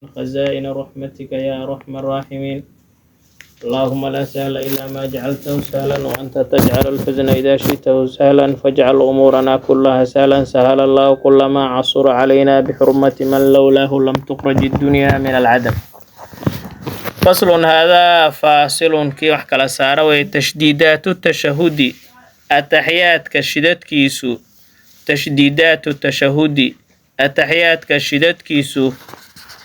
خزائن رحمتك يا أرحم الراحمين. اللهم لا سهل إلا ما جعلته سهلا، وأنت تجعل الحزن إذا شئته سهلا، فاجعل أمورنا كلها سهلا. سهل الله كل ما عصر علينا بحرمة من لولاه لم تخرج الدنيا من العدم. فصل، هذا فاصل، kii wax kala saara way. Tashdiidaatu tashahudi, ataxiyaadka shidadkiisu. Tashdiidaatu tashahudi, ataxiyaadka shidadkiisu,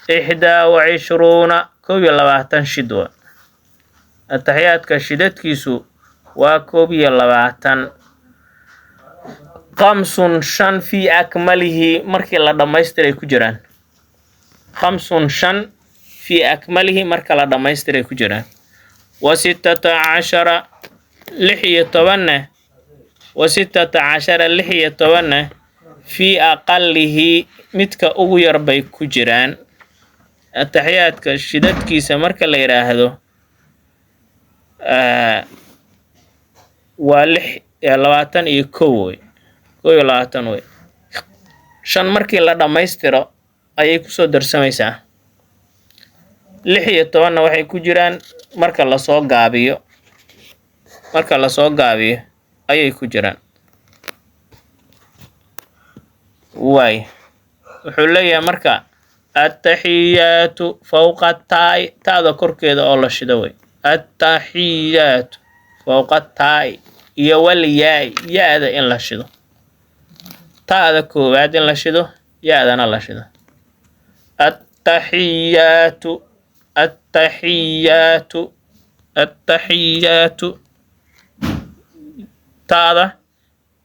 21, 21 shid wa. Ataxiyaadka shidadkiisu waa 21. 5, 5, fii akmalihi, markii la dhammaystiray ku jiraan. 5, 5, fii akmalihi, marka la dhammaystiray ku jiraan. Wa 16, 16-na. Wa 16, 16-na, fii aqalihi, midka ugu yar bay ku jiraan. Ataxiyaadka shidadkiisa marka la yidhaahdo waa 21 wey, 21 wey. 5 markii la dhammaystiro ayay kusoo darsamaysaa, 16-na waxay ku jiraan marka lasoo gaabiyo. Marka lasoo gaabiyo ayay ku jiraan. Waay, wuxuu leeyahay marka attaxiyaatu fowqa taai, ta'da korkeeda oo la shido wey. Attaxiyaatu fowqa taai iyo walyaai, ya-da in la shido, ta'da koowaad in la shido, ya-dana la shido. Attaxiyaatu, attaxiyaatu, attaxiyaatu, ta'da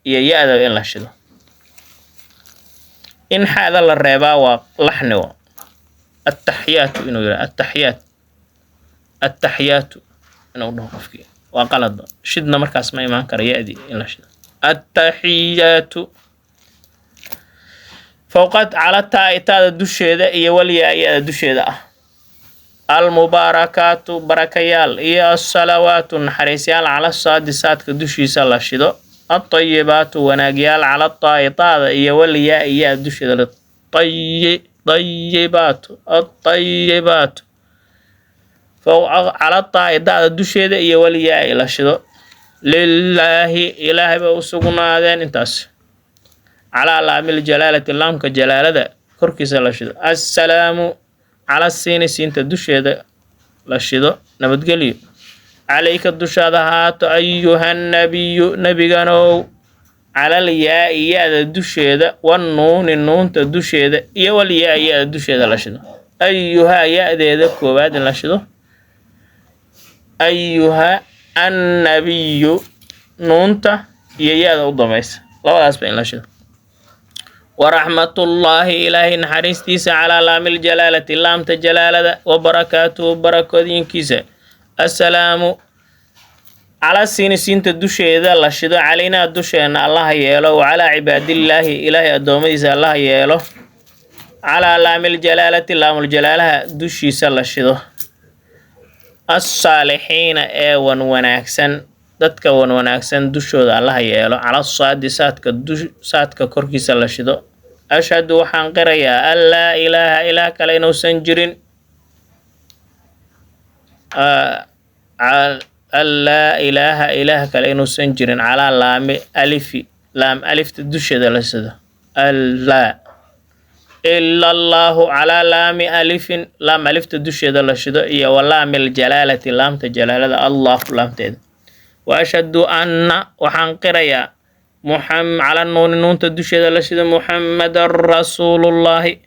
iyo ya-da in la shido. In xaada la reebaa waa laxnigo. Attaxiyaatu inuu yidhaha, attaxiyaat, attaxiyaatu inuu dhaho qofkii waa qaladba. Shidna markaas ma imaan kara ya-dii in la shido. Attaxiyaatu fowqad cala taai, taada dusheeda, iyo walyaa, ya-da dusheeda ah. Almubaarakaatu, barakayaal, iyo asalawaatu, naxariisyaal, cala saadi, saadka dushiisa la shido. Altayibaatu, wanaagyaal, cala taa'i, taada, iyo walyaa, ya dusheeda la tayibaatu, altayibaatu cala taa'i, taada dusheeda, iyo walyaa la shido. Lilaahi, Ilaahay bay u sugnaadeen intaas. Calaa laamil jalaalati, laamka jalaalada korkiisa la shido. Assalaamu cala siini, siinta dusheeda la shido. Nabadgelyo calayka, dushaada haato, ayuha nabiyu, nebiganow. Calal yaai, ya-da dusheeda, wanuuni, nuunta dusheeda, iyo walyaai, ya-da dusheeda la shido. Ayuhaa, ya-deeda koowaad in la shido. Ayuha annabiyu, nuunta iyo ya-da u dambaysa, labadaasba in la shido. Waraxmatullaahi, Ilaahay naxariistiisa, calaa laamil jalaalati, laamta jalaalada, wa barakaatuhu, barakooyinkiisa. Assalaamu cala siini, siinta dusheeda la shido. Calaynaa, dusheena Allaha yeelo, wa calaa cibaadillaahi, Ilaahay addoommadiisa Allaha yeelo. Calaa laamil jalaalati, laamul jalaalaha dushiisa la shido. Assaalixiina, ee wan wanaagsan, dadka wan wanaagsan dushooda Allaha yeelo. Cala saadi, saadka du saadka korkiisa la shido. Ashhadu, waxaan qirayaa, an laa ilaaha, ilaah kale inuusan jirin, an laa ilaaha, ilaah kale inuusan jirin. Calaa laami alifi, laam alifta dusheeda la shido. Allaa ila allaahu, calaa laami alifin, laam alifta dusheeda la shido, iyo wa laami ljalaalati, laamta jalaalada, Allahu laamteeda. Wa ashhadu anna, waxaan qirayaa, muxam cala nuuni, nuunta dusheeda la shido, Muxammadan rasuulullaahi,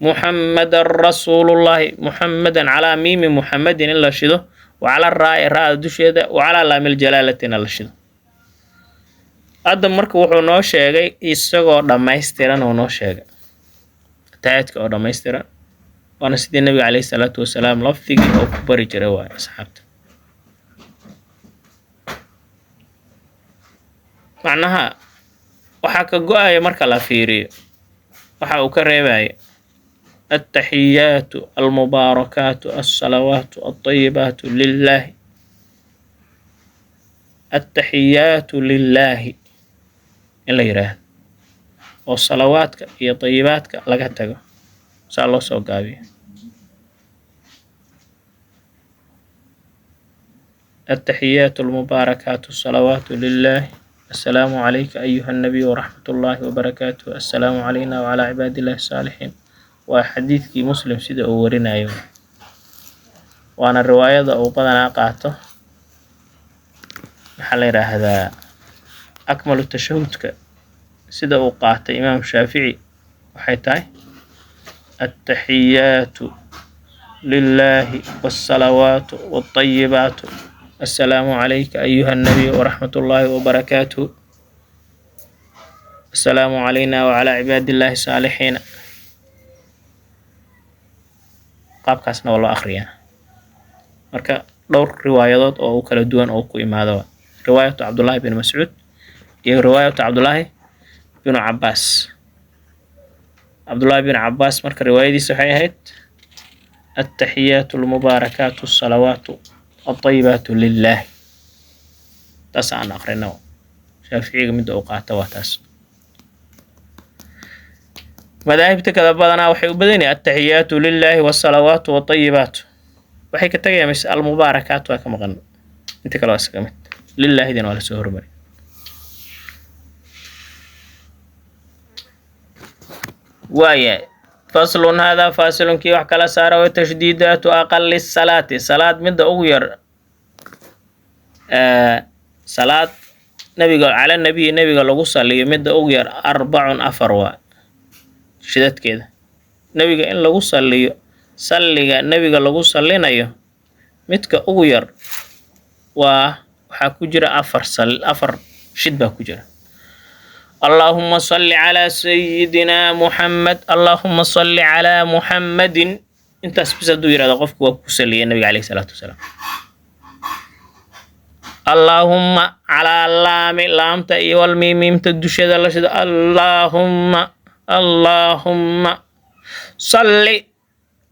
Muxammadan rasuulullaahi, Muxammadan, calaa miimi Muxammadin in la shido, wa cala raa'i, raada dusheeda, wa calaa laami ljalaalatina la shido. Hadda marka wuxuu noo sheegay isagoo dhammaystiran oo noo sheegay ataxiyaadka oo dhammaystiran, waana sidii Nabiga caleyhi salaatu wasalaam lafdigii oo ku bari jiray waaye asxaabta. Macnaha waxaa ka go-aya marka la fiiriyo waxa uu ka reebaya altaxiyaatu almubaarakaatu alsalawaatu altayibaatu lilaahi, altaxiyaatu lilaahi in la yidhaahdo oo salawaadka iyo tayibaadka laga tago, saa loo soo gaabiyo. Altaxiyaatu almubaarakaatu salawaatu lilaah, assalaamu calayka ayuha nabiy waraxmat ullaahi wabarakaatuh, assalaamu calayna wacalaa cibaadillahi saalixiin. Waa xadiidkii Muslim sida uu warinayo, waana riwaayada uu badanaa qaato. Maxaa la yidhaahdaa, akmalu tashahudka sida uu qaatay Imaam Shaafici waxay tahay attaxiyaatu lilaahi waasalawaatu waatayibaatu, assalaamu calayka ayuha nabiy waraxmat ullaahi wabarakaatuh, assalaamu calayna wacalaa cibaadillaahi saalixiina. Qaabkaasna waa loo akhriyaa. Marka dhowr riwaayadood oo u kala duwan oo ku imaado, riwaayatu Cabdullaahi bin Mascuud iyo riwaayatu Cabdullaahi binu Cabaas. Cabdullaahi bin Cabaas marka riwaayadiisa waxay ahayd attaxiyaatu almubaarakaatu asalawaatu altayibaatu lilaah, taas aan aqrino. Shaaficiga midda uu qaata waa taas. Madaahibta kala badanaa waxay u badan yihiin attaxiyaatu lilaahi wasalawaatu watayibaatu, waxay ka tagayaan mise almubaarakaat waa ka maqan, inta kale waa iskaga mid. Lilaahidina waa lasoo hormari. Waayahay. Faslun haadaa faasilunkii wax kala saara wa tashdiidaatu aqali salaati, salaad midda ugu yar, salaad nabiga cala nabiyi, nabiga lagu saliyo midda ugu yar, arbacun afar waa shidadkeeda. Nebiga in lagu saliyo, salliga nebiga lagu salinayo midka ugu yar waa waxaa ku jira afar sal, afar shid baa ku jira. Allaahuma salli calaa sayidina Muxamed, allaahuma salli calaa Muxammadin, intaas bis hadduu yihahdo qofku waa ku saliyay nabiga caleyhi salaatu wasalaam. Allaahumma calaa laami, laamta iyo walmiimiimta dusheeda la shido. Allaahumma, allaahumma salli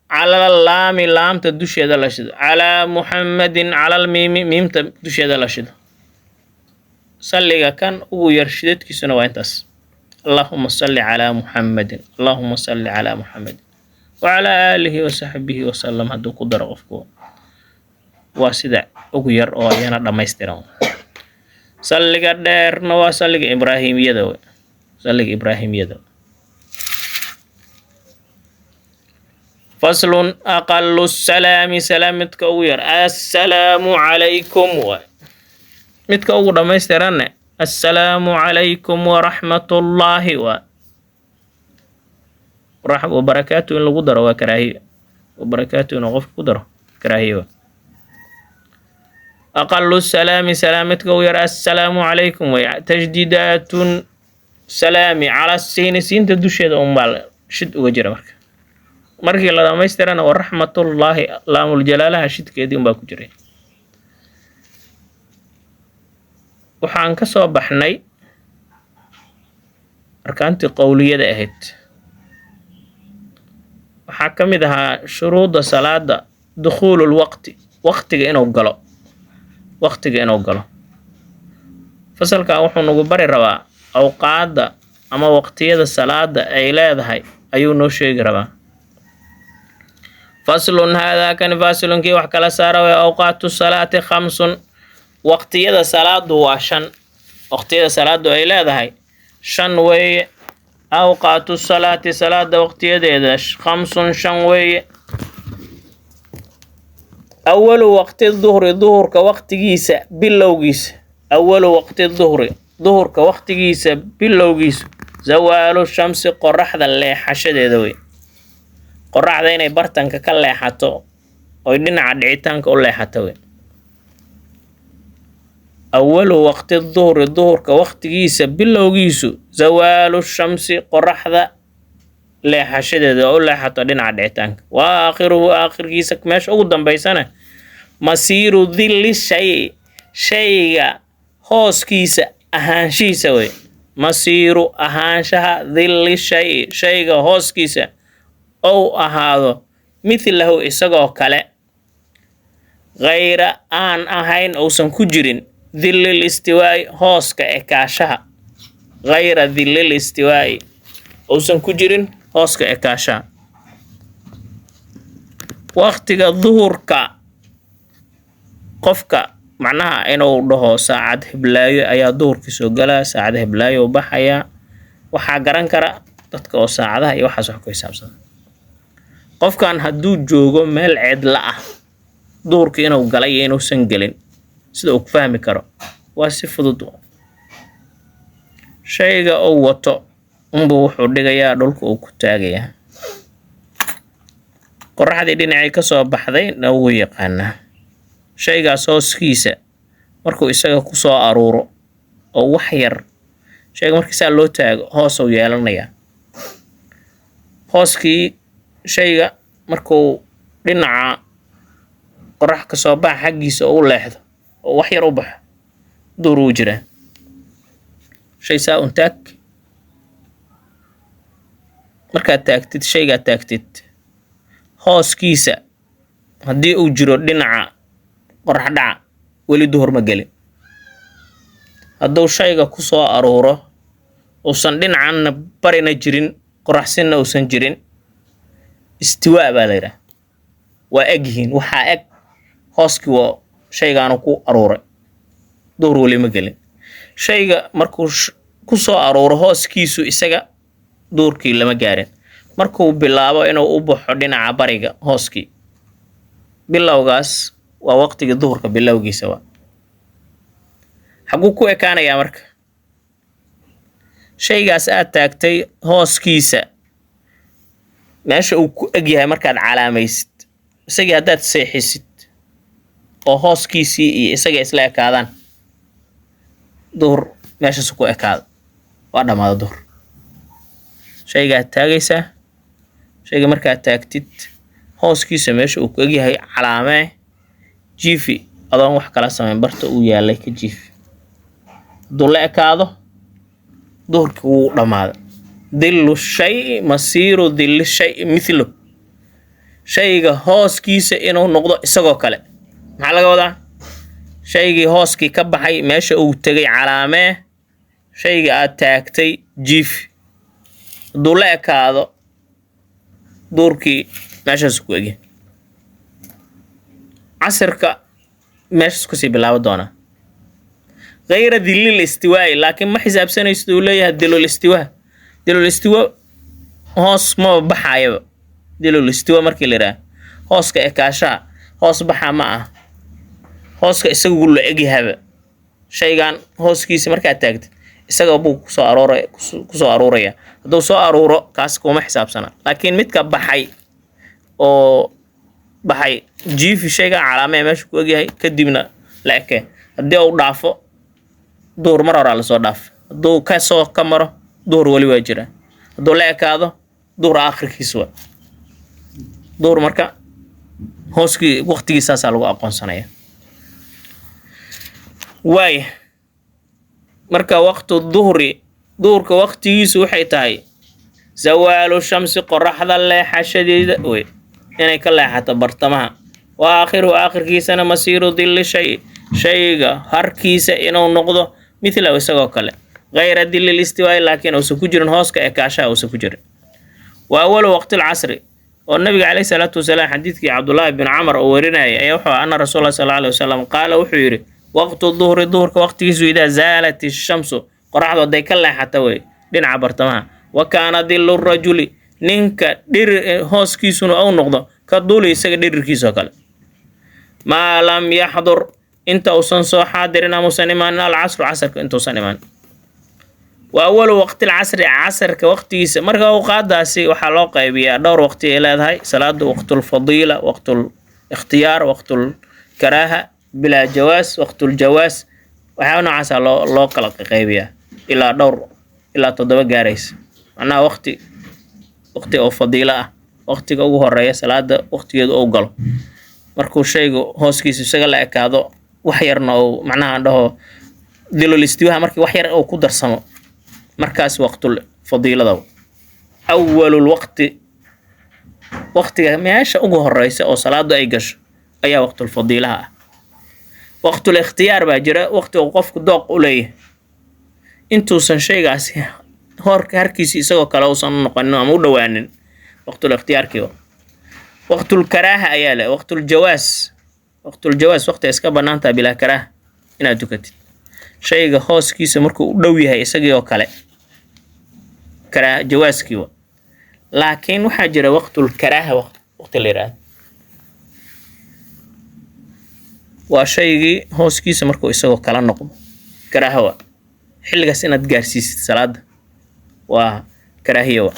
cala laami, laamta dusheeda la shido, calaa Muxammadin, cala almiimi, miimta dusheeda la shido. Salliga kan ugu yar shidadkiisuna waa intaas: allaahuma salli calaa Muxammadin, allaahuma salli calaa Muxammadin wacalaa aalihi wasaxbihi wasalam hadduu ku daro qofku, waa sida ugu yar oo iyana dhammaystiran. Salliga dheerna waa salliga ibraahimiyada wey, salliga ibraahimiyada. Faslun aqalu salaami, salaam midka ugu yar assalaamu calaykum waay. Midka ugu dhammaystiranne assalaamu calaykum waraxmatullaahi waa. Wabarakaatu in lagu daro waa karaahiyo, wabarakaatu inuu qofka ku daro karaahiyo. Aqalu salaami, salaam midka ugu yar assalaamu calaykum way. Tajdiidaatun salaami cala siini, siinta dusheeda unbaa shid uga jira. Marka markii la dhamaystirana waraxmatullaahi laamul-jalaalaha shidkeedii unbaa ku jiray. Waxaan ka soo baxnay arkaantii qowliyada ahayd. Waxaa ka mid ahaa shuruudda salaada dukhuulul waqti, waqtiga inuu galo, waqtiga inuu galo. Fasalkan wuxuu nagu bari rabaa awqaadda ama waqtiyada salaada ay leedahay ayuu noo sheegi rabaa. Faslun haadaa kani fasilunkii wax kala saara way. Awqaatu salaati khamsun, waqtiyada salaadu waa shan, waqtiyada salaadu ay leedahay shan weeye. Awqaatu salaati, salaada waqtiyadeeda, khamsun shan weeye. Awalu waqti duhri, duhurka waqtigiisa bilowgiisa. Awalu waqti duhri, duhurka waqtigiisa bilowgiisu, zawaalu shamsi, qoraxda leexashadeeda wey. Qoraxda inay bartanka ka leexato oy dhinaca dhicitaanka u leexato wey. Awalu waqti duhri, duhurka waqtigiisa bilowgiisu, zawaalu shamsi, qoraxda leexashadeeda oo u leexato dhinaca dhicitaanka. Wa aakhiruhu, aakhirkiisa meesha ugu dambaysana, masiiru dilli shay, shayga hooskiisa ahaanshihiisa wey. Masiiru ahaanshaha dilli shay, shayga hooskiisa ou ahaado, mithlahu isagoo kale, hayra aan ahayn uusan ku jirin dhillil istiwaa'i, hooska ekaashaha. Hayra dhillil istiwaa'i, uusan ku jirin hooska ekaashaha. Waqtiga duhurka qofka Macnaha inuu dhaho saacad hiblaayo ayaa duhurkii soo galaa, saacad hiblaayo u baxayaa, waxaa garan kara dadka oo saacadaha iyo waxaas wax ku xisaabsan. Qofkan hadduu joogo meel cidla ah, duhurkii inuu galay iyo inuusan gelin sida uu ku fahmi karo waa si fudud. Shayga uu wato unbuu wuxuu dhigayaa dhulka uu ku taagayaa, qoraxdii dhinacii kasoo baxday na wuu yaqaanaa. Shaygaas hooskiisa markuu isaga kusoo aruuro oo wax yar, shayga markii saa loo taago hoos uu yeelanayaa. Hooskii shayga markuu dhinaca qorax kasoo baxa xaggiisa oo u leexdo oo wax yar u baxo, duur wuu jiraa. Shay saa un taag, markaad taagtid shaygaad taagtid hooskiisa haddii uu jiro dhinaca qorax dhaca, weli duhur ma gelin. Hadduu shayga ku soo aruuro uusan dhinacanna barina jirin, qoraxsinna uusan jirin, istiwaa baa la yidhaha, waa eg yihiin. Waxaa eg hooskii waa shaygaanu ku aruuray, duhur weli ma gelin. Shayga markuu ku soo aruuro hooskiisu isaga, duhurkii lama gaarin. Markuu bilaabo inuu u baxo dhinaca bariga hooskii, bilowgaas waa waqtigii duhurka bilowgiisa. Waa xaguu ku ekaanayaa marka shaygaas aad taagtay hooskiisa meesha uu ku eg yahay markaad calaamaysid isagii, haddaad seexisid oo hooskiisii iyo isaga isla ekaadaan, duhur meeshaas ku ekaado, waa dhammaada duhur. Shaygaad taagaysaa, shayga markaad taagtid hooskiisa meesha uu ku egyahay calaamee, jiifi adoon wax kala samayn, barta uu yaalay ka jiifi. Hadduu la ekaado, duhurkii wuu dhammaada. Dillu shay masiiru dilli shay mithlu, shayga hooskiisa inuu noqdo isagoo kale. Maxaa laga wadaa? Shaygii hooskii ka baxay meesha uu tegay calaamee, shayga aad taagtay jiifi. Hadduu la ekaado, duurkii meeshaas ku egyahay, casirka meeshaas kusii bilaaban doonaa. Gayra dilil istiwaa'i, laakiin ma xisaabsanaysid uu leeyahay dilul istiwaa. Dilul istiwa hoos maba baxayaba. Dilul istiwa markii la yidhaha, hooska ekaashaha hoos baxa ma ah, hooska isagu la egyahaba. Shaygan hooskiisa markaad taagtid isaga buu kusoo arooraya, kusoo aruuraya. Hadduu soo aruuro, kaas kuma xisaabsana. Laakiin midka baxay oo baxay, jiifi shaygan, calaamee meesha ku egyahay, kadibna la eke. Haddii uu dhaafo, duhur mar horaa lasoo dhaaf. Hadduu ka soo ka maro, duhur weli waa jira. Hadduu la ekaado, duhur aakhirkiis waa duhur. Marka hooskii waqtigiisaasaa lagu aqoonsanaya. Waaya, marka waqtu duhri, duhurka waqtigiisu waxay tahay zawaalu shamsi, qoraxda leexashadeeda wey, inay ka leexato bartamaha. Wa aakhiruhu, aakhirkiisana, masiiru dilli shay, shayga harkiisa inuu noqdo mithlahu, isagoo kale, gayra dilil istiwaa'i, laakiin uusan ku jirin hooska ekaashaha uusan ku jirin. Wa awalu waqti lcasri, oo nabiga caleyhi salaatu wasalaam xadiidkii Cabdullaahi bin Camar oo warinayay ayaa wuxuu ana rasuul sal alay wasalam qaala, wuxuu yidhi: waqtu duhri, duhurka waqtigiisu, idaa zaalat ishamsu, qoraxdu hadday ka leexata wey dhinaca bartamaha, wa kaana dillu rajuli, ninka dhir hooskiisuna uu noqdo ka duli, isaga dhirirkiisoo kale, maa lam yaxdur, inta uusan soo xaadirin ama usan imaanin, alcasru, casarka intuusan imaanin. Wa awalu waqti lcasri, casarka waqtigiisa. Marka awqaadaasi waxaa loo qaybiyaa dhowr waqti ay leedahay salaada: waqtulfadiila, waqtul ikhtiyaar, waqtulkaraaha bilaa jawaas, waqtuljawaas. Waxyaaba noocaasa loo kala qaybiyaa ilaa dhowr, ilaa 7 gaaraysa. Macnaha waqti oo fadiilo ah, waqtiga ugu horeeya salaada waqtigeedu uu galo markuu shaygu hooskiisu isaga la ekaado wax yarna uu, macnaha aan dhaho dilul istiwaaha, markii wax yar uu ku darsamo, markaas waqtul fadiilada, awalul waqti, waqtiga meesha ugu horeysa oo salaadu ay gasho ayaa waqtul fadiilaha ah. Waqtul ikhtiyaar baa jira, waqti uu qofku dooq u leeyahay intuusan shaygaasi hor harkiisi isagoo kale uusan u noqonin ama u dhowaanin, waqtul ikhtiyaarkii. Waqtul karaaha ayaa leh, waqtul jawaas. Waqtuljawaas waqti ay iska bannaan tahay bilaa karaaha inaad tukatid. Shayga hooskiisa markuu u dhow yahay isagii oo kale, karaa jawaaskii wa. Laakiin waxaa jira waqtul karaaha, waqti la yidhaahdo waa shaygii hooskiisa markuu isagoo kala noqdo, karaaha wa. Xilligaas inaad gaarsiisid salaada waa karaahiya wa.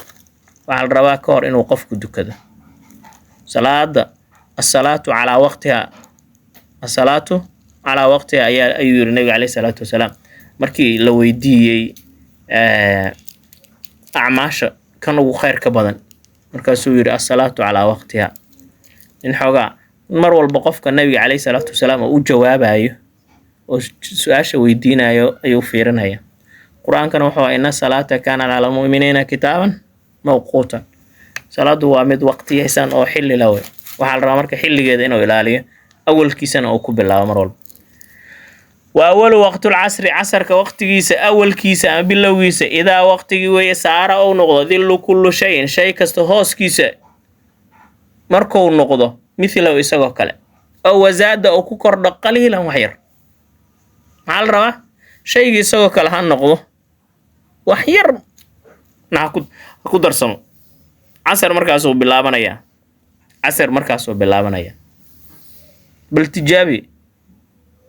Waxaa la rabaa ka hor inuu qofku dukado salaada. Asalaatu calaa waqtiha, asalaatu calaa waqtiha ayaa ayuu yiri nabiga caleyhi salaatu wasalaam markii la weydiiyey acmaasha kan ugu khayrka badan, markaasuu yiri asalaatu calaa waqtiha. In xoogaa mar walba qofka nabiga caleyhi salaatu wasalaam oo u jawaabayo oo su-aasha weydiinayo ayuu fiirinaya. Qur-aankana wuxuu ahaa ina salaata kaanat cala almu'miniina kitaaban mawquutan. Salaadu waa mid waqtiyaysan oo xilli la wey. Waxaa la rabaa marka xilligeeda inuu ilaaliyo, awalkiisana uu ku bilaabo mar walba. Wa awalu waqtul casri, casarka waqtigiisa awalkiisa ama bilowgiisa, idaa waqtigii weeye saara uu noqdo dillu kullu shayin, shay kasta hooskiisa markuu noqdo mithlahu isagoo kale, oo wasaada uu ku kordho qaliilan wax yar. Maxaa la rabaa? Shaygii isagoo kale ha noqdo, wax yar na ha ku darsamo. Casar markaasuu bilaabanayaa, casar markaasuu bilaabanaya. Bal tijaabi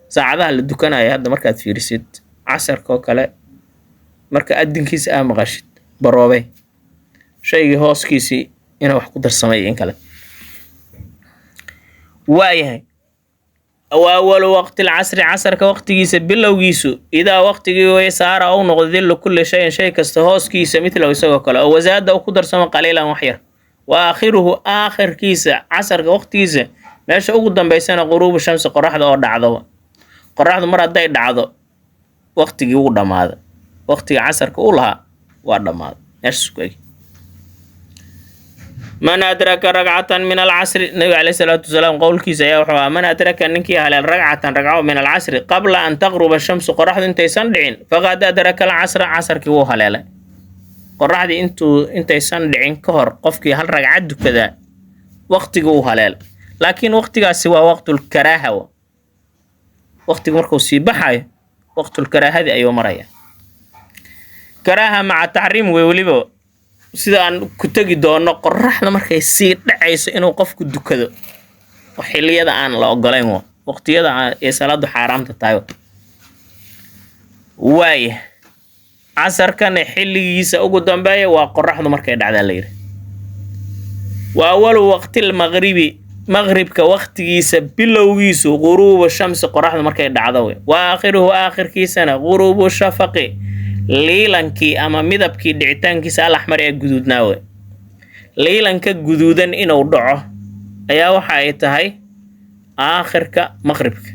saacadaha la dukanaya hadda markaad fiirisid casarka oo kale, marka adinkiisa aa maqashid baroobay shaygii hooskiisii inuu wax ku darsamay in kale. Waayahay, wa awalu waqti lcasri, casarka waqtigiisa bilowgiisu, idaa waqtigii way saara uu noqdo dillu kulli shayin, shay kasta hooskiisa, mithlahu isagoo kale, oo wasaada uu ku darsamo qaliilan wax yar. Wa aakhiruhu, aakhirkiisa casarka waqtigiisa meesha ugu dambaysana, quruubu shamsi, qoraxda oo dhacdo. Qoraxdu mar hadday dhacdo waqtigii wuu dhammaaday, waqtiga casarka u lahaa waa dhammaaday, meeshaas ku eg. Man adraka ragcatan min alcasri, nabiga caleyhi salaatu wasalaam qowlkiisa ayaa wuxuu ahaa: man adraka, ninkii haleel, ragcatan, ragco, min alcasri qabla an taqruba shamsu, qoraxdu intaysan dhicin, faqad adraka alcasra, casarkii wuu haleelay. Qoraxdii intaysan dhicin ka hor qofkii hal ragcad dukadaa waqtigii uu haleelay, laakiin waqtigaasi waa waqtulkaraaha wa. Waqtigu markuu sii baxayo waqtulkaraahadii ayuu maraya. Karaaha maca taxriim wey. Weliba sida aan ku tegi doono, qoraxda markay sii dhacayso inuu qofku dukado oo xilliyada aan la ogolayn wa, waqtiyada ee salaadu xaaraamta tahay wa. Waaya, casarkana xilligiisa ugu dambeeya waa qoraxdu markay dhacdaa la yidhi. Wa awalu waqtilmaqribi, maqribka waqtigiisa bilowgiisu, quruubu shamsi, qoraxdu markay dhacdo wey. Wa aakhiruhu, aakhirkiisana, quruubu shafaqi, liilankii ama midabkii dhicitaankiisa, alaxmar ee guduudnaa wey. Liilanka guduudan inuu dhaco ayaa waxa ay tahay aakhirka maqribka.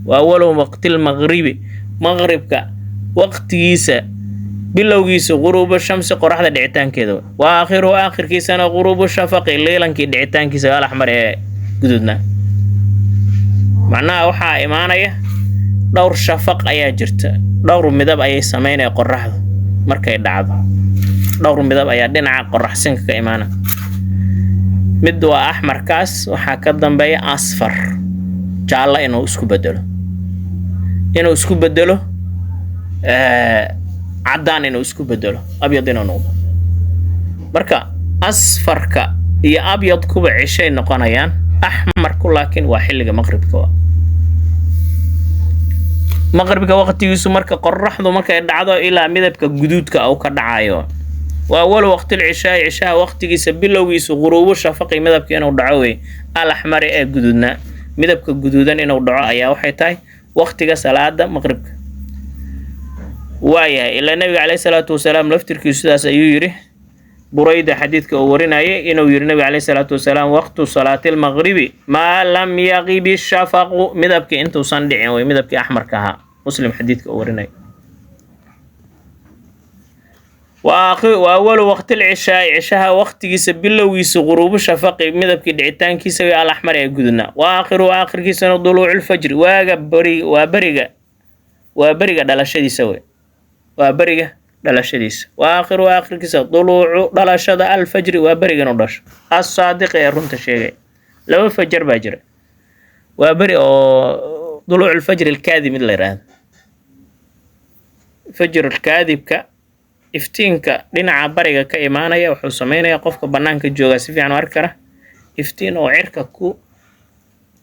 Wa awalu waqtilmaqribi, maqribka waqtigiisa bilowgiisa, quruubu shamsi, qoraxda dhicitaankeeda wey. Wa aakhiruhu, aakhirkiisana, quruubu shafaqi, liilankii dhicitaankiisa, alaxmar ee guduudnaa. Macnaha waxaa imaanaya dhowr shafaq ayaa jirta, dhowr midab ayay sameynaya qoraxdu markay dhacdo. Dhowr midab ayaa dhinaca qoraxsinka ka imaana. Mid waa axmarkaas, waxaa ka dambeeya asfar, jaallo inuu isku bedelo, caddaan inuu isku bedelo, abyad inuu noqdo. Marka asfarka iyo abyadkuba ceshay noqonayaan, axmarku laakiin waa xilliga maqribka wa. Maqribka waqtigiisu marka qoraxdu markay dhacdo ilaa midabka guduudka uu ka dhacayo. Wa awalu waqtil cishaai, cishaha waqtigiisa bilowgiisu, quruubu shafaqi, midabka inuu dhaco wey, alaxmari ee guduudnaa. Midabka guduudan inuu dhaco ayaa waxay tahay waqtiga salaada maqribka. Waayahay, ilaa nabiga caleyhi salaatu wasalaam laftirkiisu sidaas ayuu yidhi. Burayda xadiidka uu warinayay inuu yidhi nabiga caleyhi salaatu wasalaam: waqtu salaati lmaqribi maa lam yaqibi shafaqu, midabkii intuusan dhicin wey, midabkii axmarka ahaa. Muslim xadiidka uu warinayay. Wa awalu waqtil cishaai, cishaha waqtigiisa bilowgiisa, quruubu shafaqi, midabkii dhicitaankiisa way, alaxmar ee gududnaa. Wa aakhiruhu, aakhirkiisana, duluuculfajri, waaga beri, waa beriga, waa beriga dhalashadiisa wey, waa beriga dhalashadiisa. Wa aakhiruhu, aakhirkiisa, duluucu, dhalashada, alfajri, waa beriga inuu dhasho, assaadiqi ee runta sheegay. Laba fajar baa jira. Waa beri oo duluucu lfajri alkaadib mid la yidhaahdo, fajrulkaadibka iftiinka dhinaca bariga ka imaanaya wuxuu sameynayaa qofka banaanka joogaa si fiican u arki kara iftiin oo cirka ku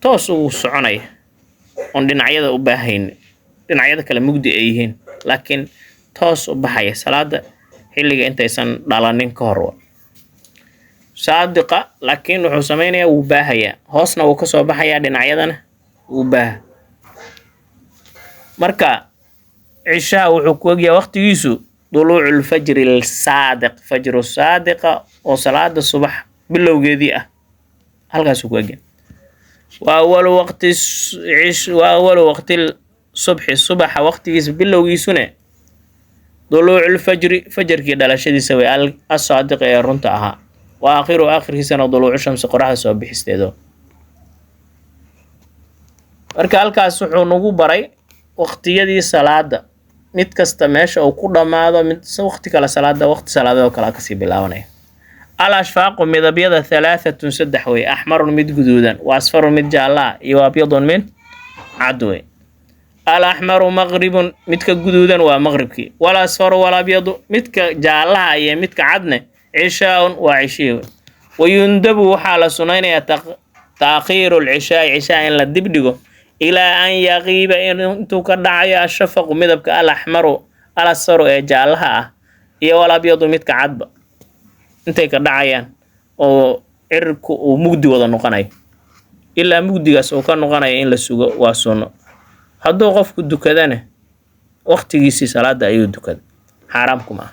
toos ugu soconaya oon dhinacyada u baahayn, dhinacyada kale mugdi ay yihiin, laakiin toos u baxaya salaada xilliga intaysan dhalanin ka hor. Saadiqa laakiin wuxuu sameynayaa wuu baahayaa, hoosna wuu kasoo baxayaa, dhinacyadana wuu baaha. Marka cishaha wuxuu ku ogyahay waqtigiisu duluucu lfajri alsaadiq, fajru saadiqa oo salaada subax bilowgeedii ah, halkaasuu ku egyahay. Wa awalu waqti wa awalu waqti subxi, subaxa waqtigiisa bilowgiisune duluucu lfajri, fajarkii dhalashadiisa wey, asaadiq ee runta ahaa. Wa aakhiru, aakhirkiisana duluucu shamsi, qoraxda soo bixisteedo. Marka halkaas wuxuu nagu baray waqtiyadii salaada, mid kasta meesha uu ku dhammaado, mid waqti kale salaada, waqti salaadeed kale kasii bilaabanaya. Al ashfaaqu, midabyada, halaahatun, saddex wey: axmarun, mid guduudan, wa asfarun, mid jaalla ah, iyo abyadun, mid cad wey. Al axmaru maqribun, midka guduudan waa maqribkii. Wal asfaru walabyadu, midka jaallaha iyo midka cadne, cishaa-un, waa cishihii wey. Wayundabu, waxaa la sunaynayaa, taakhiiru lcishaai, cishaa in la dibdhigo, ilaa an yaqiiba, intuu ka dhacayo, ashafaqu, midabka, al axmaru al asfaru ee jaallaha ah iyo walabyadu, midka cadba, intay ka dhacayaan oo cirku uu mugdi wada noqonayo. Ilaa mugdigaas uu ka noqonayo in la sugo waa sunno. Hadduu qofku dukadana waqtigiisii salaada ayuu dukaday, xaaraam kuma ah.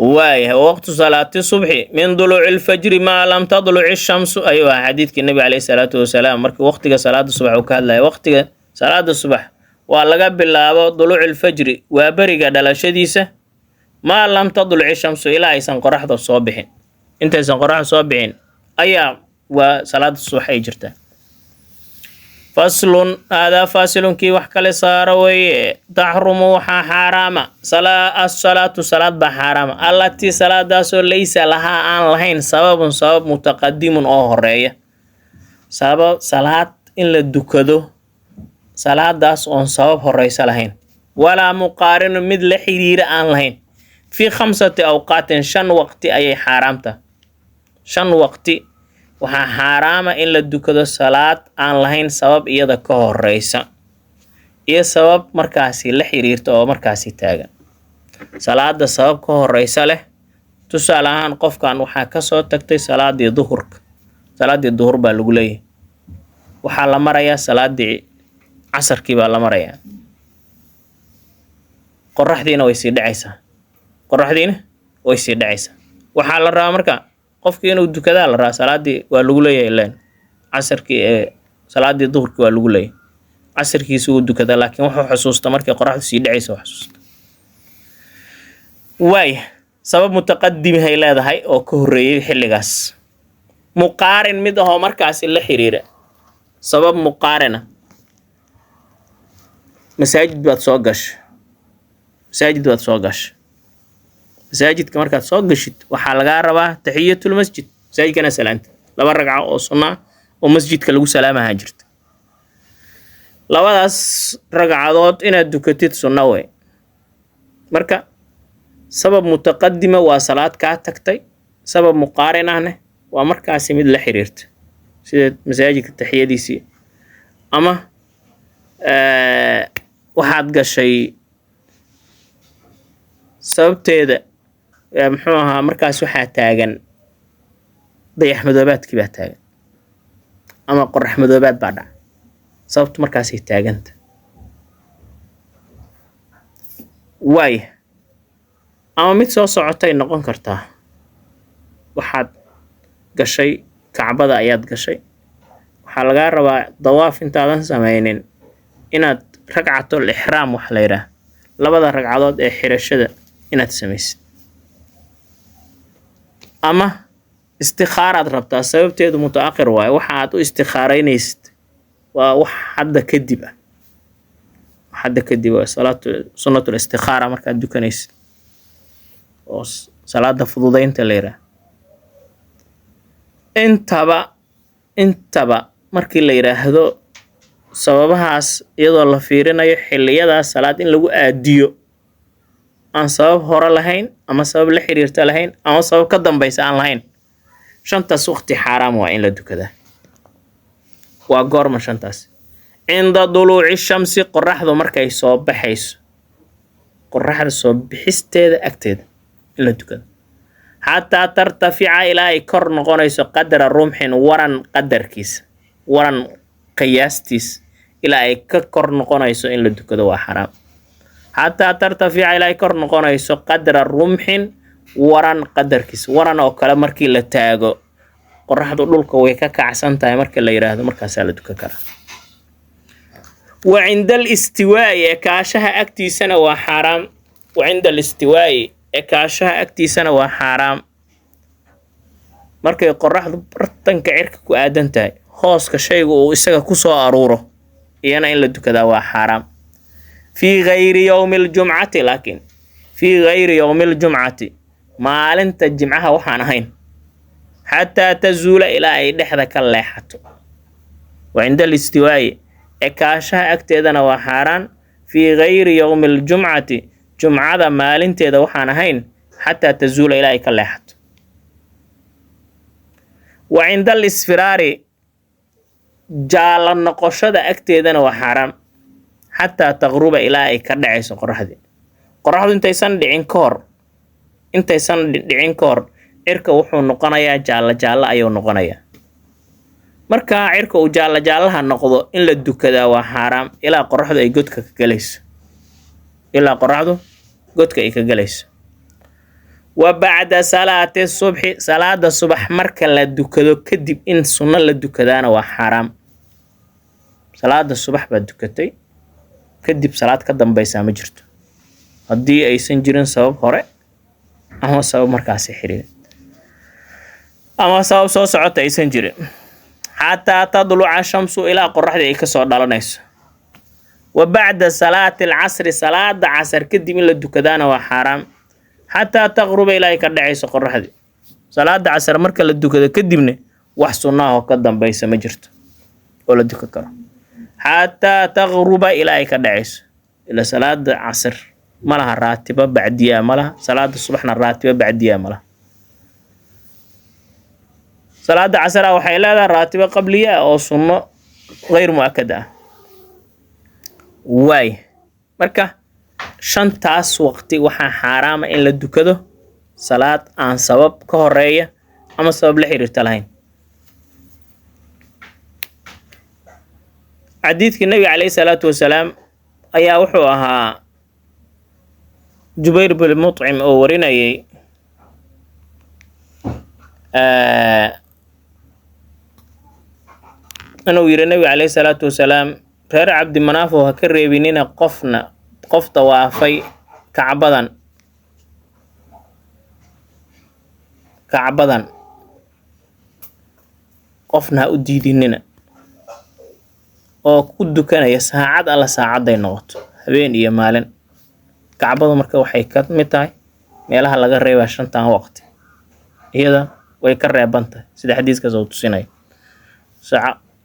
Waayahay, waqtu salaati subxi min duluuci lfajri maa lam tadluci shamsu ayuu ahaa xadiidkii Nebiga caleyhi salaatu wasalaam. Markii waqtiga salaada subax uu ka hadlaya, waqtiga salaada subax waa laga bilaabo duluuci lfajri, waa beriga dhalashadiisa, maa lam tadluci shamsu, ilaa aysan qoraxda soo bixin. Intaysan qoraxda soo bixin ayaa waa salaada subax ay jirtaa. Faslun, haadaa faasilun, kii wax kale saaro weeye. Taxrumu, waxaa xaaraama, asalaatu, salaad baa xaaraama, allatii, salaadaasoo, laysa lahaa, aan lahayn, sababun, sabab, mutaqadimun, oo horeeya. Sabab salaad in la dukado, salaadaas oon sabab horeysa lahayn, walaa muqaarinu, mid la xiriira aan lahayn, fii khamsati awqaatin, shan waqti ayay xaaraamta. Shan waqti waxaa xaaraama in la dukado salaad aan lahayn sabab iyada ka horeysa iyo sabab markaasi la xiriirta oo markaasi taagan. Salaada sabab ka horeysa leh, tusaale ahaan, qofkan waxaa kasoo tagtay salaadii duhurka, salaadii duhur baa lagu leeyahay. Waxaa la marayaa salaadii casarkii baa la marayaa, qoraxdiina way sii dhacaysaa, qoraxdiina way sii dhacaysaa. Waxaa la rabaa marka qofkii inuu dukadaa la rabaa. Salaadii waa lagu leeyahay ileen casarkii ee salaadii duhurkii waa lagu leeyahay, casarkiisi wuu dukadaa, laakiin wuxuu xusuusta markay qoraxdu sii dhacaysa xusuusta. Waaya, sabab mutaqadimihay leedahay oo ka horreeyay xilligaas, muqaarin, mid ahoo markaasi la xiriira, sabab muqaarina. Masaajid baad soo gashay, masaajid baad soo gashay. Masaajidka markaad soo gashid waxaa lagaa rabaa taxiyatul masjid, masaajidkana salaanta laba ragco oo sunnaa oo masjidka lagu salaamahaa jirta. Labadaas ragcadood inaad dukatid sunno wey. Marka sabab mutaqadima waa salaad kaa tagtay, sabab muqaarin ahne waa markaasi mid la xiriirta, sida masaajidka taxiyadiisii, ama waxaad gashay sababteeda, muxuu ahaa, markaas waxaa taagan dayax madoobaadkii baa taagan ama qorax madoobaad baa dhaca, sababtu markaasay taaganta. Waaya, ama mid soo socotay noqon kartaa. Waxaad gashay Kacbada ayaad gashay, waxaa lagaa rabaa dawaaf intaadan sameynin inaad ragcatul ixraam, waxa la yidhaah, labada ragcadood ee xirashada inaad samaysid, ama istikhaaraad rabtaa, sababteedu mutaakhir waaye, waxa aad u istikhaaraynaysid waa wax hadda kadib ah, wax hadda kadib waa salaatu sunnatul istikhaara markaad dukanaysid oo salaada fududeynta la yidhaah. Intaba Intaba markii la yidhaahdo sababahaas iyadoo la fiirinayo, xilliyadaas salaad in lagu aadiyo aan sabab hore lahayn ama sabab la xiriirta lahayn ama sabab ka dambaysa aan lahayn, shantaas waqti xaaraam waa in la dukadaa. Waa goorma shantaas? Cinda duluuci shamsi, qoraxdu markay soo baxayso, qoraxda soo bixisteeda agteeda in la dukado, xataa tartafica, ilaa ay kor noqonayso, qadra rumxin, waran qadarkiisa, waran qiyaastiis ilaa ay ka kor noqonayso in la dukado waa xaraam. Xataa tartafica, ilaa ay kor noqonayso, qadra rumxin, waran qadarkiisa, waran oo kale markii la taago, qoraxdu dhulka way ka kacsan tahay marka la yidhaahdo, markaasaa la dukan karaa. Wa cinda alistiwaa'i, ekaashaha agtiisana waa xaaraam. Wa cinda alistiwaa'i, ekaashaha agtiisana waa xaaraam. Markay qoraxdu bartanka cirka ku aadan tahay, hooska shaygu uu isaga ku soo aruuro, iyana in la dukadaa waa xaaraam. Fii gayri yowmi aljumcati, laakiin fii gayri yowmi aljumcati, maalinta jimcaha waxaan ahayn, xataa tazuula, ilaa ay dhexda ka leexato. Wa cinda alistiwaa'i, ekaashaha agteedana waa xaaraan, fii gayri yowmi aljumcati, jumcada maalinteeda waxaan ahayn, xataa tazuula, ilaa ay ka leexato. Wa cinda alisfiraari, jaala noqoshada agteedana waa xaaraam, xataa taqruba, ilaa ay ka dhacayso qoraxdii. Qoraxdu intaysan dhicin ka hor, intaysan dhicin ka hor, cirka wuxuu noqonayaa jaalla, jaalla ayuu noqonayaa. Markaa cirka uu jaalla jaallaha noqdo, in la dukadaa waa xaaraam ilaa qoraxdu ay godka ka galayso, ilaa qoraxdu godka ay ka galayso. Wa bacda salaati subxi, salaada subax marka la dukado kadib in sunno la dukadaana waa xaaraam. Salaada subax baad dukatay kadib, salaad ka dambaysaa ma jirto, haddii aysan jirin sabab hore ama sabab markaasi xiriir ama sabab soo socota aysan jirin. Xataa tadluca shamsu, ilaa qoraxdii ay kasoo dhalanayso. Wa bacda salaati alcasri, salaada casar kadib in la dukadaana waa xaaraam, xataa taqruba, ilaa ay ka dhacayso qoraxdii. Salaada casar marka la dukado kadibna wax sunnaah oo ka dambaysa ma jirto oo la dukan karo, xataa taqruba, ilaa ay ka dhacayso. Ila salaada casr ma laha raatiba bacdiyaa, ma laha. Salaada subaxna raatiba bacdiyaa ma laha. Salaada casara waxay leedahay raatibo qabliya oo sunno gayr mu'akad ah waay. Marka shantaas waqti waxaa xaaraama in la dukado salaad aan sabab ka horeeya ama sabab la xiriirta lahayn. Xadiidkii nabiga calayhi salaatu wasalaam ayaa wuxuu ahaa Jubayr bin Mutcim oo warinayay inuu yidhi nabiga calayhi salaatu wasalaam: "Reer Cabdimanaaf oo ha ka reebinina qofna, qof dawaafay Kacbadan, Kacbadan qofna ha u diidinina oo ku dukanaya saacad alla saacadday noqoto, habeen iyo maalin." Kacbadu marka waxay ka mid tahay meelaha laga reebaa shantan waqti, iyada way ka reeban tahay sida xadiiskaas uu tusinaya.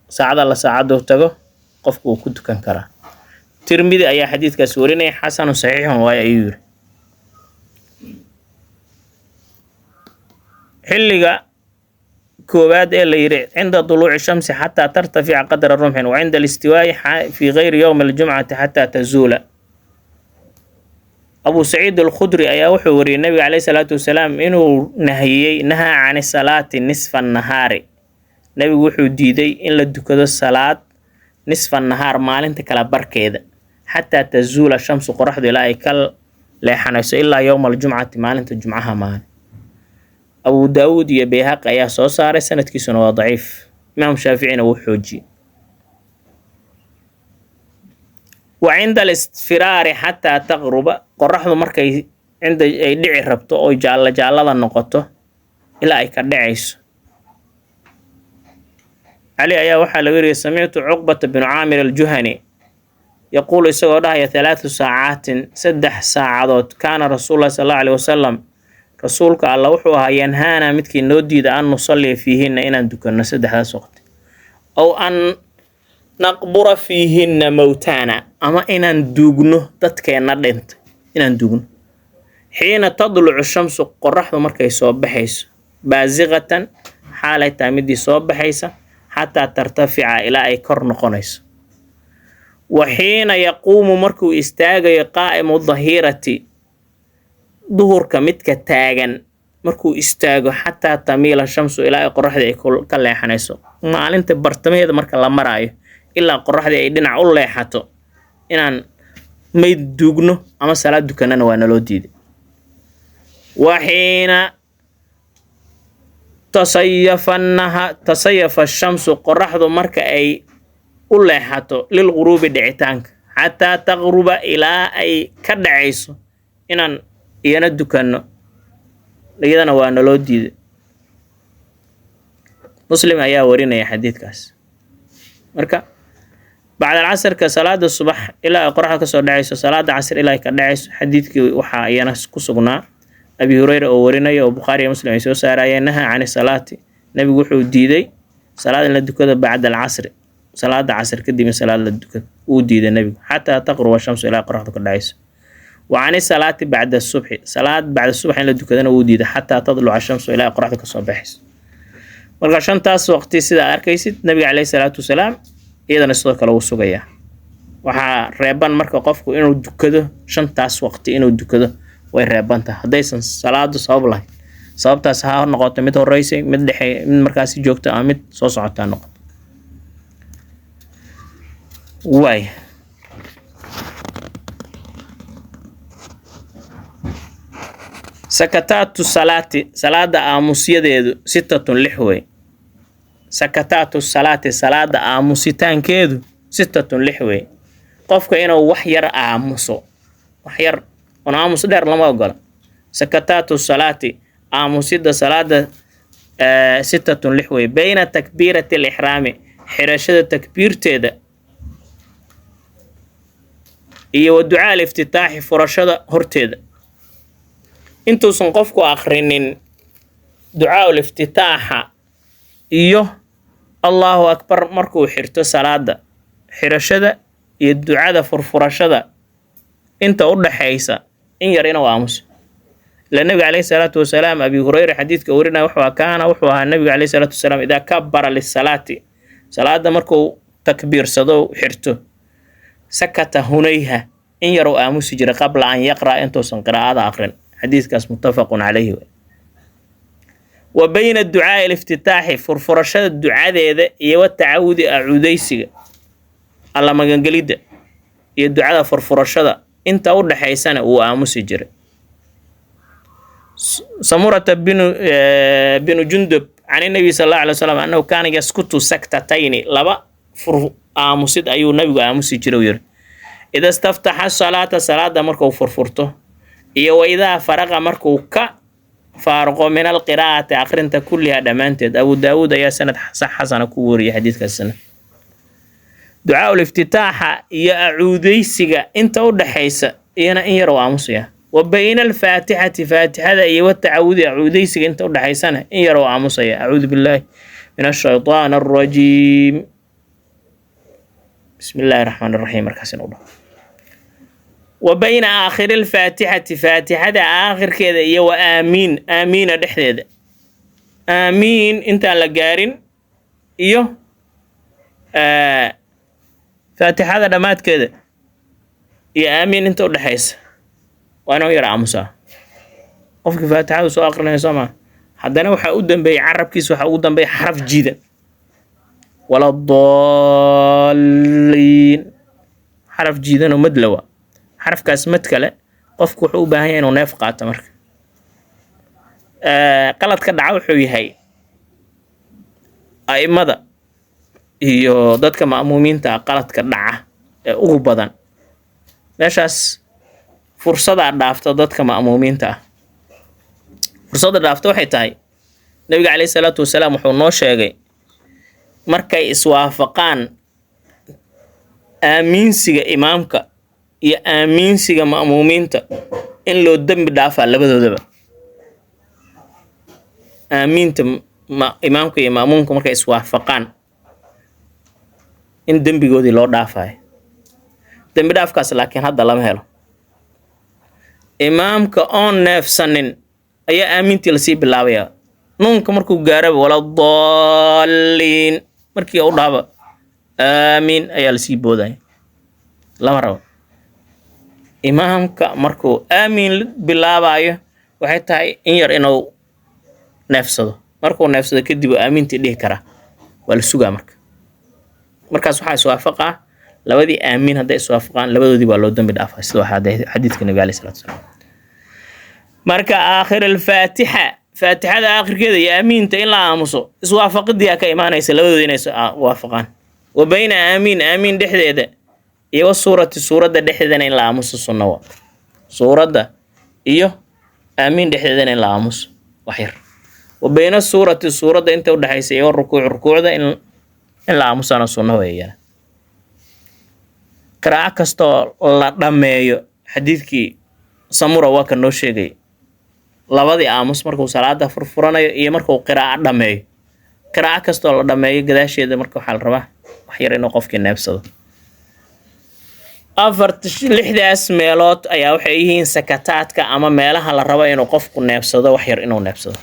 Saacad alla saacaduu tago qofku wuu ku dukan karaa. Tirmidi ayaa xadiidkaas warinaya, xasanun saxiixun waayo ayuu yiri. Xilliga koowaad ee la yidhi cinda duluuci shamsi xataa tartafica qadra rumxin, wa cinda alistiwaa'i fi gayri yowmi aljumcati xataa tazuula. Abu Saciid Alkhudri ayaa wuxuu wariyey nabiga calayhi salaatu wasalaam inuu nahiyey, nahaa cani salaati nisfa nahaari. Nabigu wuxuu diiday in la dukado salaad nisfa nahaar, maalinta kala barkeeda, xataa tazuula shamsu, qoraxdu ilaa ay ka leexanayso, ilaa yowma aljumcati, maalinta jumcaha maahan. Abu Daawuud iyo Bayhaqi ayaa soo saaray, sanadkiisuna waa daciif, Imaam Shaaficina wuu xoojiyey. Wa cinda alisfiraari xataa taqruba, qoraxdu markay cinda ay dhici rabto oo jaalla jaallada noqoto ilaa ay ka dhacayso. Cali ayaa waxaa laga wariyay: "Samictu Cuqbata binu Caamir Aljuhani yaquulu," isagoo dhahaya, "thalaathu saacaatin, 3 saacadood, kaana rasuulullahi sal allahu alayhi wasalam, rasuulka Alla wuxuu ahaa, yanhaana, midkii noo diida, an nusalliya fiihinna, inaan dukanno saddexdaas waqti." Aw an naqbura fiihinna mowtaana, ama inaan duugno dadkeenna dhintay, inaan duugno. Xiina tadlucu shamsu, qoraxdu markay soo baxayso, baasiqatan xaalay tahay midii soo baxaysa, xataa tartafica, ilaa ay kor noqonayso. Wa xiina yaquumu, markuu istaagayo, qaa'imu dahiirati, duhurka midka taagan markuu istaago, xataa tamiila shamsu, ilaa ay qoraxdii ay ka leexanayso. Maalinta bartamaheeda marka la maraayo ilaa qoraxdii ay dhinac u leexato, inaan mayd duugno ama salaad dukanana waa naloo diiday. Wa xiina tasayafa naha tasayafa shamsu, qoraxdu marka ay u leexato lilghuruubi, dhicitaanka, xataa taqruba, ilaa ay ka dhacayso, inaan iyana dukanno iyadana waa naloo diiday. Muslim ayaa warinaya xadiidkaas. Marka bacdal casarka, salaada subax ilaa ay qoraxda kasoo dhacayso, salaada casr ilaa ay ka dhacayso. Xadiidkii waxaa iyana ku sugnaa Abi Hureyra oo warinaya, oo Bukhaari iyo Muslim ay soo saarayeen, nahaa cani salaati, nabigu wuxuu diiday salaad in la dukado bacda alcasri, salaada casr kadib in salaad la dukado uu diiday nabigu, xataa taqruba shamsu, ilaa qoraxdu ka dhacayso. Wa cani salaati bacda subxi, salaad bacda subax in la dukadana wuu diiday, xataa tadluca shamsu, ilaa qoraxdu kasoo baxayso. Marka shantaas waqti sidaa arkaysid, nabiga caleyhi salaatu wasalaam iyadana sidoo kale wuu sugayaa. Waxaa reeban marka qofku inuu dukado shantaas waqti, inuu dukado way reeban tahay haddaysan salaadu sabab lahayn. Sababtaas ha noqoto mid horeysay, mid dhexe, mid markaasi joogto ama mid soo socota ha noqoto. Waay sakataatu salaati, salaada aamusyadeedu, sitatun, lix wey. Sakataatu salaati, salaada aamusitaankeedu, sitatun, lix wey. Qofka inuu wax yar aamuso, wax yar on aamus dheer lama ogola. Sakataatu salaati, aamusida salaada, sitatun, lix wey. Bayna takbiirati alixraami, xirashada takbiirteeda, iyo wa ducaa aliftitaaxi, furashada horteeda, intuusan qofku akhrinin ducaa uliftitaaxa iyo Allahu akbar markuu xirto salaada, xirashada iyo ducada furfurashada inta u dhaxaysa in yar inuu aamuso. Ila nabiga caleyhi salaatu wasalaam, Abi Hureyre xadiidka warinaya, wuxuu kaana, wuxuu ahaa nabiga caleyhi salaatu wasalaam, idaa kabara lisalaati, salaada markuu takbiirsado, xirto, sakata hunayha, in yar uu aamusi jiray, qabla an yaqra'a, intuusan qiraa'ada aqrin. Xadiidkaas muttafaqun calayhi. Wa bayna ducaai aliftitaaxi, furfurashada ducadeeda, iyo wa tacawudi, acuudeysiga, alla magangelidda, iyo ducada furfurashada inta u dhaxaysana wuu aamusi jiray. Samurata binu Jundub can nabi sal allahu alay wasalam annahu kaana yaskutu saktatayni, laba fur aamusid ayuu nabigu aamusi jiray, uu yiri, ida staftaxa salaata, salaada markuu furfurto, iyo wa idaa faraqa, markuu ka faaruqo, min alqiraa'ati, aqrinta, kulliha, dhammaanteed. Abu Daawuud ayaa sanad sax xasana ku wariyay xadiidkaasina. Ducaa uliftitaaxa iyo acuudeysiga inta u dhaxaysa iyana in yar oo aamusaya. Wa bayna alfaatixati, faatixada iyo watacawudi, acuudeysiga, inta u dhaxaysana in yar oo aamusaya, acuudu billaahi min ashaytaan alrajiim, bismi illaahi raxmaan raxiim, markaas inuu dhaho. Wa bayna aakhiri alfaatixati, faatixada aakhirkeeda, iyo wa aamiin, aamiina dhexdeeda, aamiin intaan la gaarin iyo faatixada dhammaadkeeda iyo aamiin inta u dhexaysa waa inuu yar aamusaa. Qofkii faatixadu soo aqrinaya soo maa, haddana waxaa u dambeeyey carabkiisa, waxaa ugu dambeeya xaraf jiida, wala daalliin, xaraf jiidanoo madlawa. Xarafkaas mad kale qofku wuxuu u baahan yahay inuu neef qaato. Marka qaladka dhaca wuxuu yahay a'imada iyo dadka ma'muumiinta ah, qaladka dhaca ee ugu badan meeshaas, fursadaa dhaafta dadka ma'muumiinta ah. Fursadda dhaafta waxay tahay, nabiga caleyhi salaatu wasalaam wuxuu noo sheegay markay iswaafaqaan aamiinsiga imaamka iyo aamiinsiga ma'muumiinta in loo dembi dhaafaa labadoodaba. Aamiinta imaamka iyo ma'muumka markay iswaafaqaan. In dembigoodii loo dhaafayo. Dembi dhaafkaas laakiin hadda lama helo. Imaamka oon neefsanin ayaa aamintii lasii bilaabayaa. Nuunka markuu gaaraba, "ولا الضالين" markii u dhaaba, "aamiin" ayaa lasii boodaya. Lama rabo. Imaamka markuu aamiin bilaabayo, waxay tahay in yar inuu neefsado. Markuu neefsado kadib uu aamiintii dhihi karaa. Waa la sugaa marka. Markaas waxaa iswaafaqaa labadii aamiin. Hadday iswaafaqaan, labadoodii waa loo dembi dhaafaa, sida waxaa xadiidka Nabiga عليه الصلاة والسلام. Marka آخر الفاتحة, faatixada aakhirkeeda iyo aamiinta in la aamuso, iswaafaqidiyaa ka imaanaysa labadoodi inay waafaqaan. وبين آمين, aamiin dhexdeeda iyo والسورة, suuradda dhexdeedana in la aamuso sunna wa. Suuradda iyo aamiin dhexdeedana in la aamuso wax yar. وبين السورة, suuradda inta udhexaysa iyo الركوع, rukuucda in la aamusana sunna weeyana. Qiraaco kastoo la dhammeeyo, xadiidkii Samura waa ka noo sheegay labadii aamus markuu salaada furfuranayo iyo markuu qiraaco dhammeeyo. Qiraaco kastoo la dhammeeyo gadaasheeda marka waxaa la rabaa wax yar inuu qofkii neebsado. Afarta lixdaas meelood ayaa waxay yihiin sakataadka ama meelaha la rabo inuu qofku neebsado, wax yar inuu neebsado.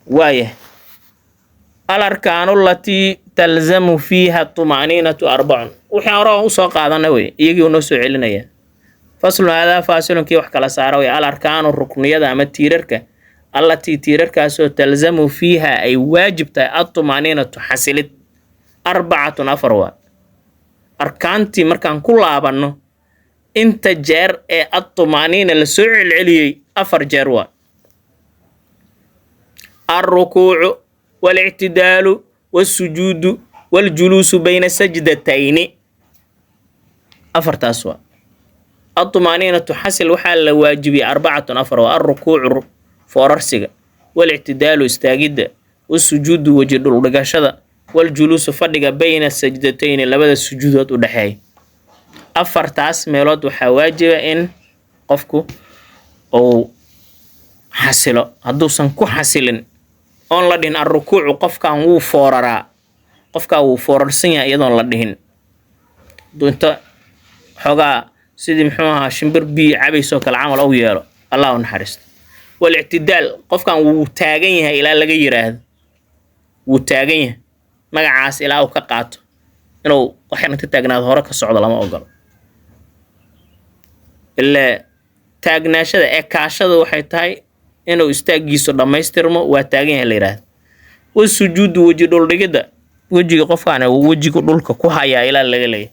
Waaya, الأركان التي تلزم فيها الطمأنينة أربع. Wixii hore aan usoo qaadanay wey, iyagii uu noo soo celinaya. فصل هذا فاصل, kii wax kala saara wey. الأركان, rukniyada ama tiirarka, التي, tiirarkaasoo, تلزم فيها, ay waajib tahay, الطمأنينة, xasilid, أربعة, afar waa. Arkaantii markaan ku laabanno, inta jeer ee الطمأنينة lasoo celceliyey afar jeer waa: الركوع والاعتدال والسجود والجلوس بين السجدتين. Afartaas waa الطمأنينة. Xasil waxaa la waajibiyey أربعة, afar waa: الركوع, foorarsiga, والاعتدال, istaagidda, والسجود, weji dhuldhigashada, والجلوس, fadhiga, بين السجدتين, labada sujuudood u dhexeeya. Afartaas meelood waxaa waajiba in qofku uu xasilo. Hadduusan ku xasilin, oon la dhihin الركوع, qofkan wuu fooraraa, qofkaa wuu foorarsan yahay, iyadoon la dhihin, hadduu inta xoogaa sidii, muxuu ahaa, shimbir biyo cabaysoo kale camal ou yeelo, Allah u naxariisto. والاعتدال, qofkan wuu taagan yahay ilaa laga yiraahdo, wuu taagan yahay magacaas ilaa uu ka qaato, inuu waxyar inta taagnaado hore ka socdo lama ogolo. Ilaa taagnaashada ee kaashada waxay tahay inuu istaagiisu dhammaystirmo, waa taagan yahay la yidhaahdo. والسجود, weji dhuldhigidda, wejiga qofkaan wejigu dhulka ku hayaa ilaa laga leeyahay.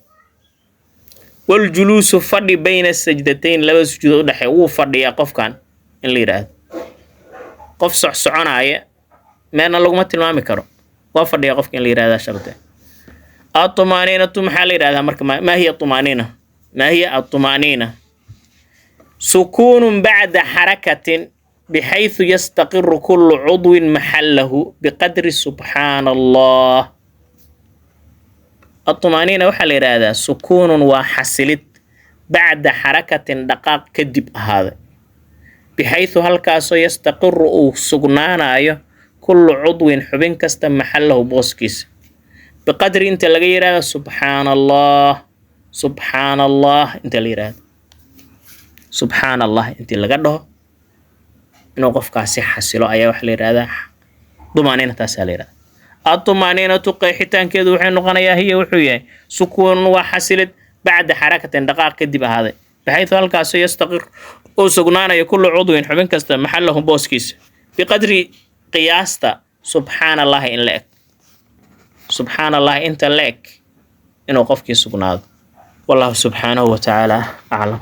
والجلوس, fadhi, بين السجدتين, labada sujuudood udhexeeya, wuu fadhiyaa qofkan in la yidhaahdo. Qof socsoconaya meelna laguma tilmaami karo. Waa fadhiyaa qofka in la yidhahdaa sharte. الطمأنينة maxaa la yidhahdaa marka? ما هي الطمأنينة؟ ما هي الطمأنينة؟ سكون بعد حركة بحيث يستقر كل عضو محله بقدر سبحان الله. الطمأنينة waxaa la yidhaahdaa سكون, waa xasilid, بعد حركة, dhaqaaq kadib ahaaday, بحيث, halkaasoo, يستقر, uu sugnaanayo, كل عضو, xubin kasta, محله, booskiisa, بقدر, inta laga yidhahdo, سبحان الله. سبحان الله inta la yidhahdo, سبحان الله intii laga dhaho, inuu qofkaasi xasilo ayaa waxaa la yidhahdaa طمأنينة. Taasaa la yidhahdaa الطمأنينة. Qeexitaankeedu waxay noqonayaa هي, wuxuu yahay, سكون, waa xasilid, بعد حركة, dhaqaaq kadib ahaaday, بحيث, halkaasoo, يستقر, uu sugnaanayo, كل عضو, xubin kasta, محله, booskiisa, بقدر, qiyaasta, سبحان الله in la eg, سبحان الله inta la eg inuu qofkii sugnaado. والله سبحانه وتعالى أعلم.